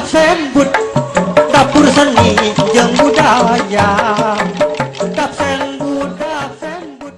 Dapsembud, dapur seni jeung budaya. Dapsembud, Dapsembud.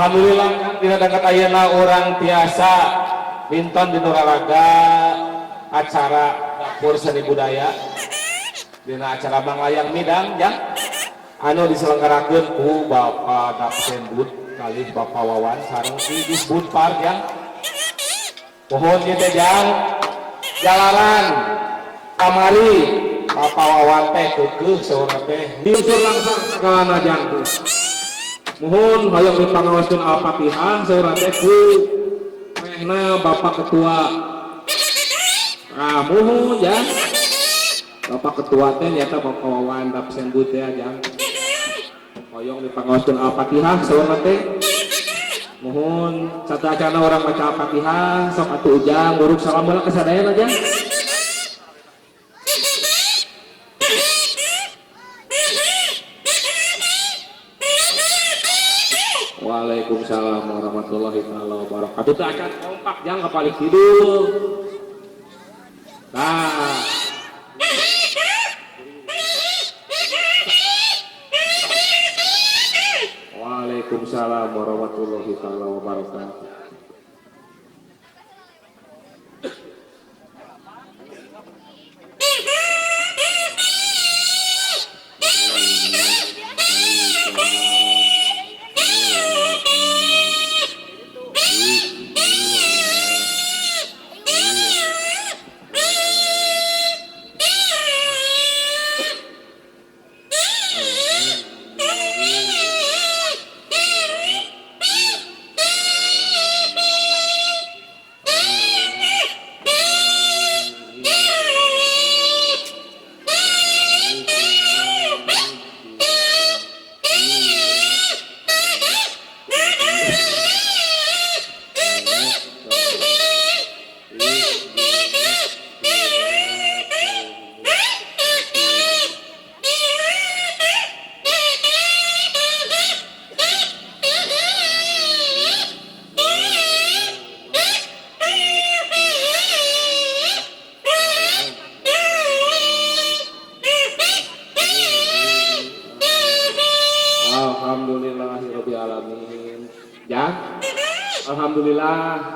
Alhamdulillah dina dangkat ayeuna urang tiasa minton dina olahraga acara dapur seni budaya dina acara Manglayang Midang ya anu diselenggarakeun ku Bapak Dapsenbud kalih Bapak Wawan sareng di Disbudpar ya. Mohon ieu teh jang jalanan kamari Bapak Wawan teh keukeuh saurna teh diunsur langsung sagalana jang teh. Mohon hoyong dipangaoskeun Al-Fatihah saurna teh ku mehna Bapak Ketua. Nah, mohon ya. Bapak Ketua teh nyata Bapak Wawan Dapsenbud teh jang. Hoyong dipangaoskeun Al-Fatihah saurna teh. Mohon sateuacanna urang maca Al-Fatihah sok atuh ujang uruk salam heula ka sadayana jang. Waalaikumsalam warahmatullahi taala wabarakatuh. Teu acan kompak jang ka balik kidul. Nah. Waalaikumsalam warahmatullahi taala wabarakatuh. Alhamdulillahirabbil alamin. Ya. Alhamdulillah.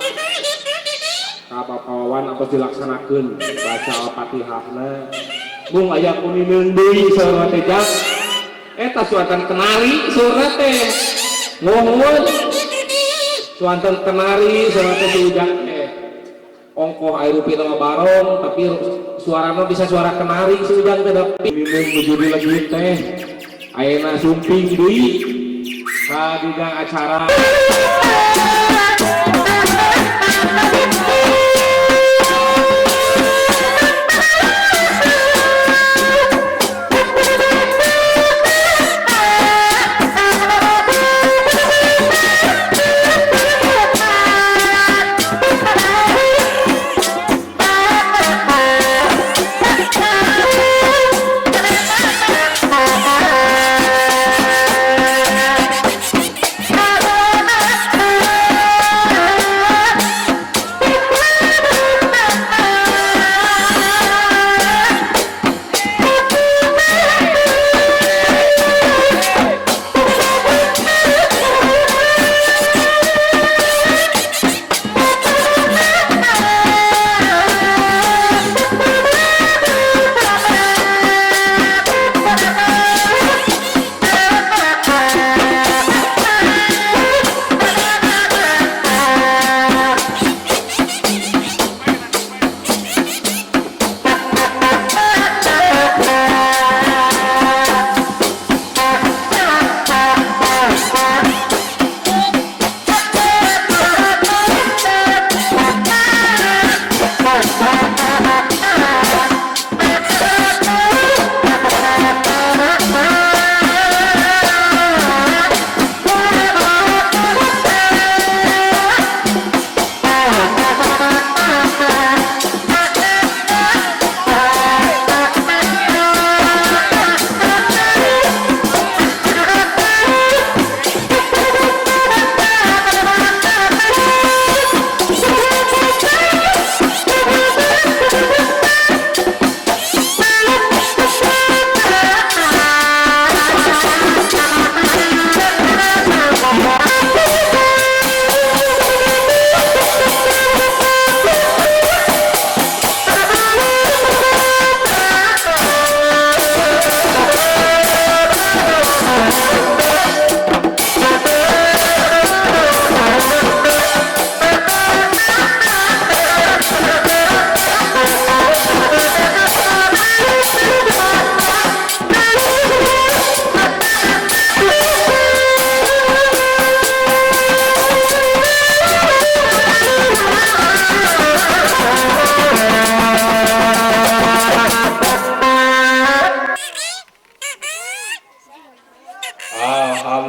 Ka Bapak Wawan apa dilaksanakeun baca Al-Fatihahna. Mung aya kunineun deui saurna teh jang. Eta suanten kenari saurna teh. Nuhun. Suanten kenari saurna teh si ujang teh. Ongkoh aya rupina mah barong tapi suarana bisa suara kenari si ujang teh tapi kunineun nuju lagi teh. Ayeuna sumping deui ka dina acara.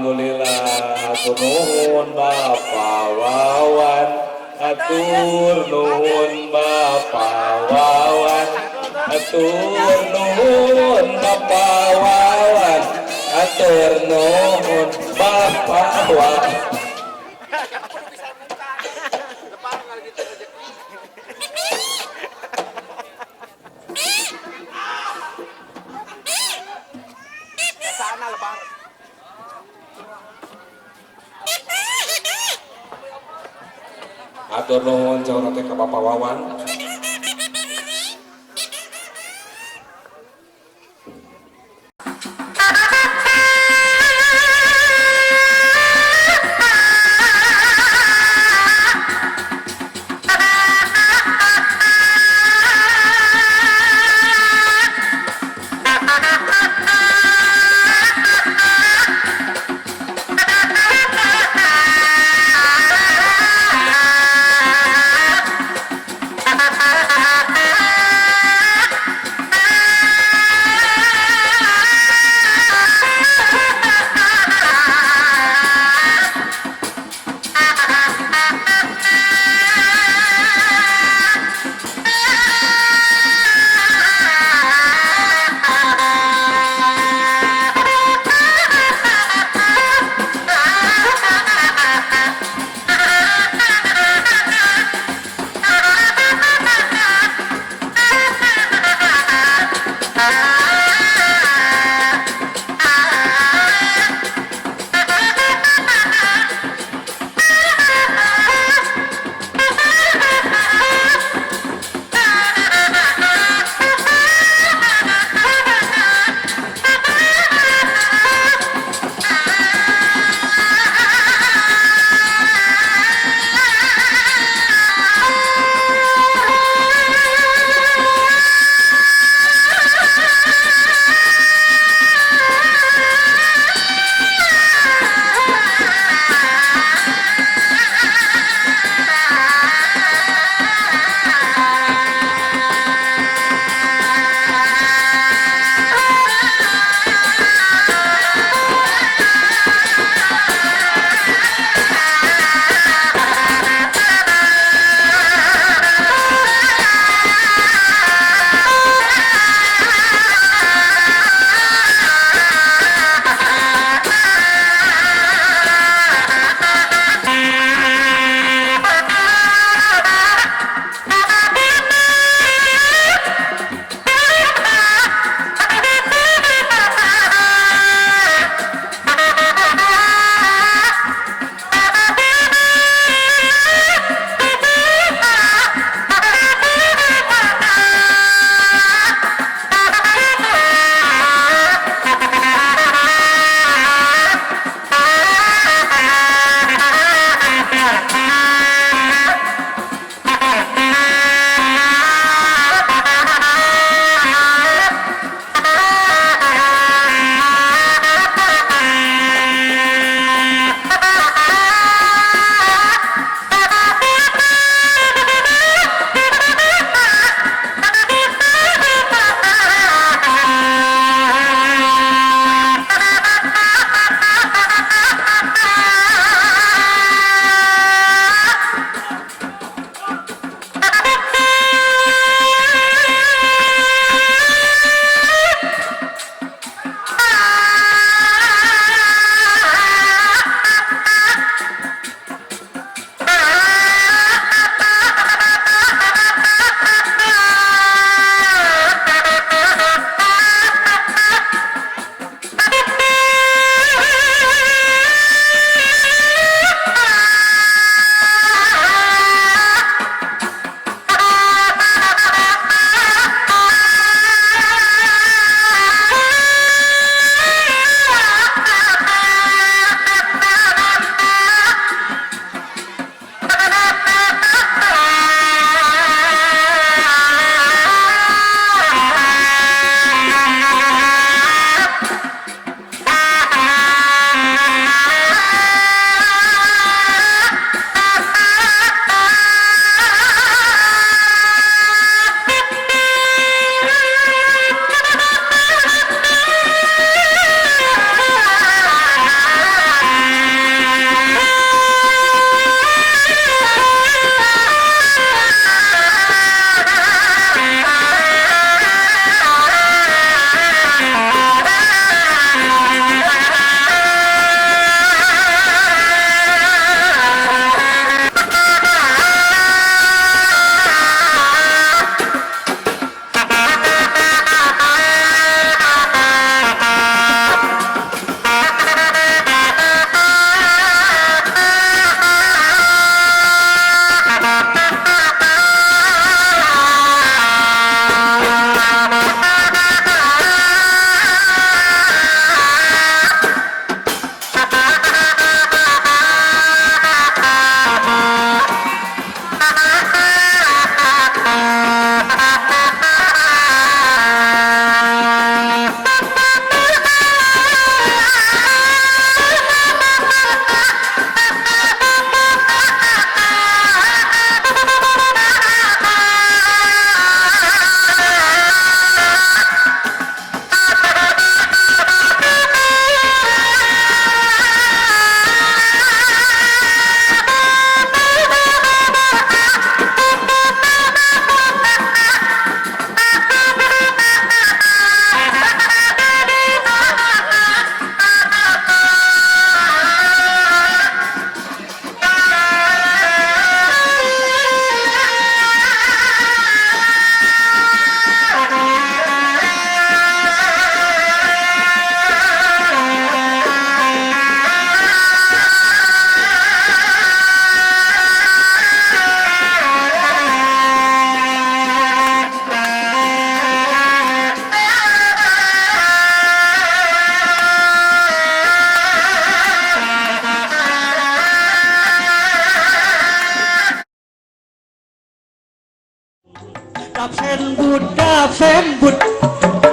Alhamdulillah, hatur nuhun Bapak Wawan, hatur nuhun Bapak Wawan, hatur nuhun Bapak Wawan, hatur nuhun Bapak Wawan. Hatur nuhun saur teh ka Bapak Wawan.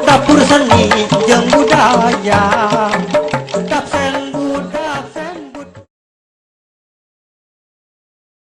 Dapur seni.